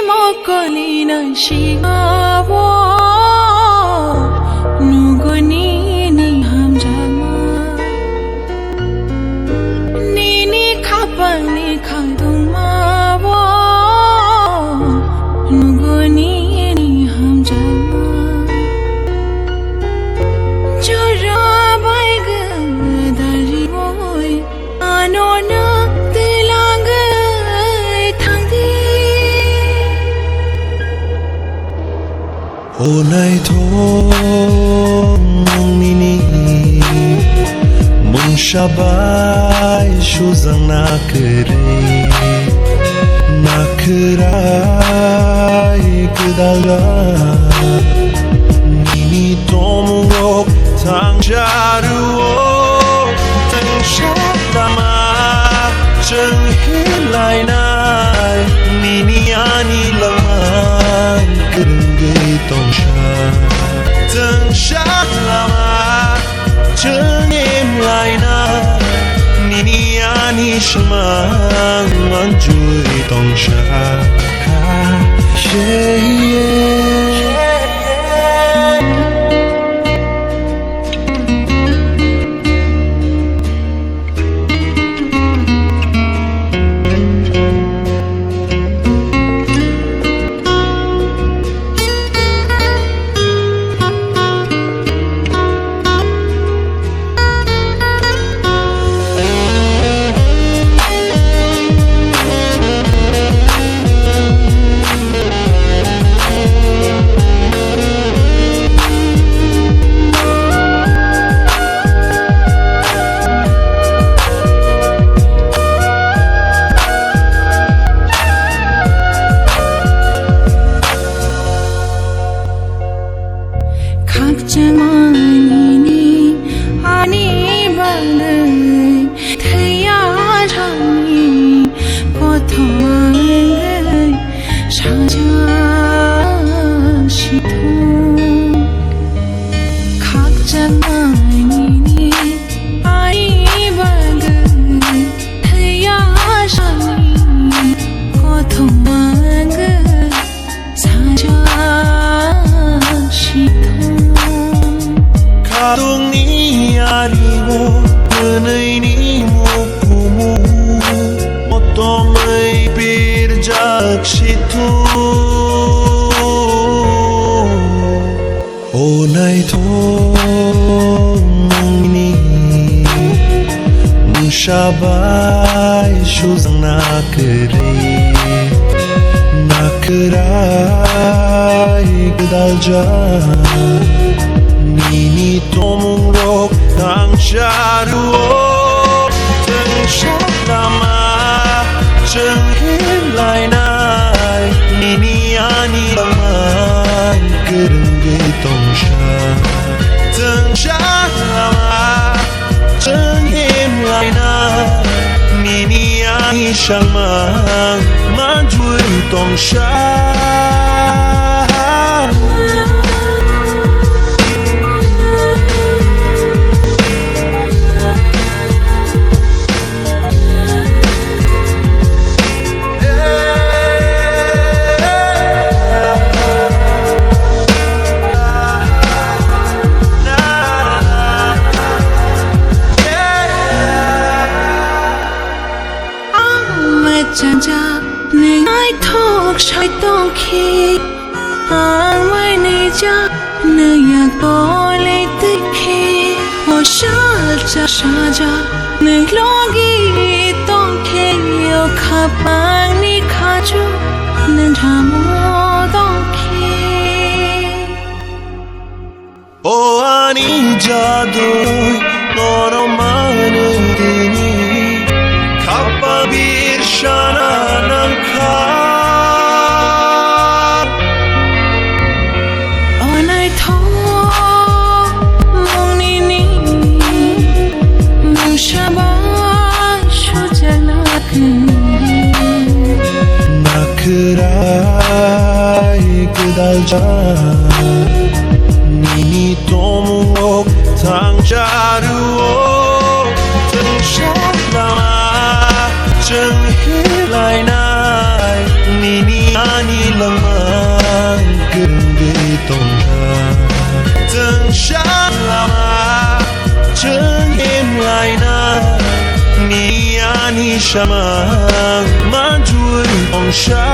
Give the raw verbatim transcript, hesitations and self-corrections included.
Mokoli nang singao nugo nini hamjakma. Nini khapangni khangdongmao nugo nini hamjakma. Jora bai gada rioi. Ano nang twilangwi thangdi. O naithok mung nini mungsa bai sujak na kwrwi. Nakhwrai gwdala nini tongmungrok thangsa rwo. Twngsa lama chwng hinlainai nini ani langma kwrwngwi tongsa. Twngsa lama chwng hinlaina nini ani swmang manjui tongsa. Khakchangmani ani bagwi thwiya thangni kothoma wngwi sajak sithung. Khakchangmani ani bagwi thwiya thangni kothoma wngwi Sajak sithung. Khadungni ario twnwini mukumu motomwi birjak sithung. O naithok mungni mungsa bai sujak na kwrwi. Nakhwrai gwdaljak nini tongmungrok thangsa rwo. Twngsa lama chwng hinlainai nini ani langma kwrwngwi tongsa. Twngsa lama chwng hinlaina nini ani sangmang manjui tongsa. Ang machangja, nwng naithok sai tongkhe. Ang mai nija, nwng yak tole twi khe. O salsa saja, nwng logi tongkhe. O khapangni khaju, nwng thamo tongkhe. O ani jadui, nono manwi tini, khapang birsana nangkha. O naithok mung nini, mungsa bai sujak na kwrwi. Nakhwrai gwdaljak nini tongmungrok thangsa rwo. Twngsa lama chwng hinlainai nini Ani langma kwrwngwi tongkha. Chwng sa lama chwng himlaina ni ani samang manjui tongsa.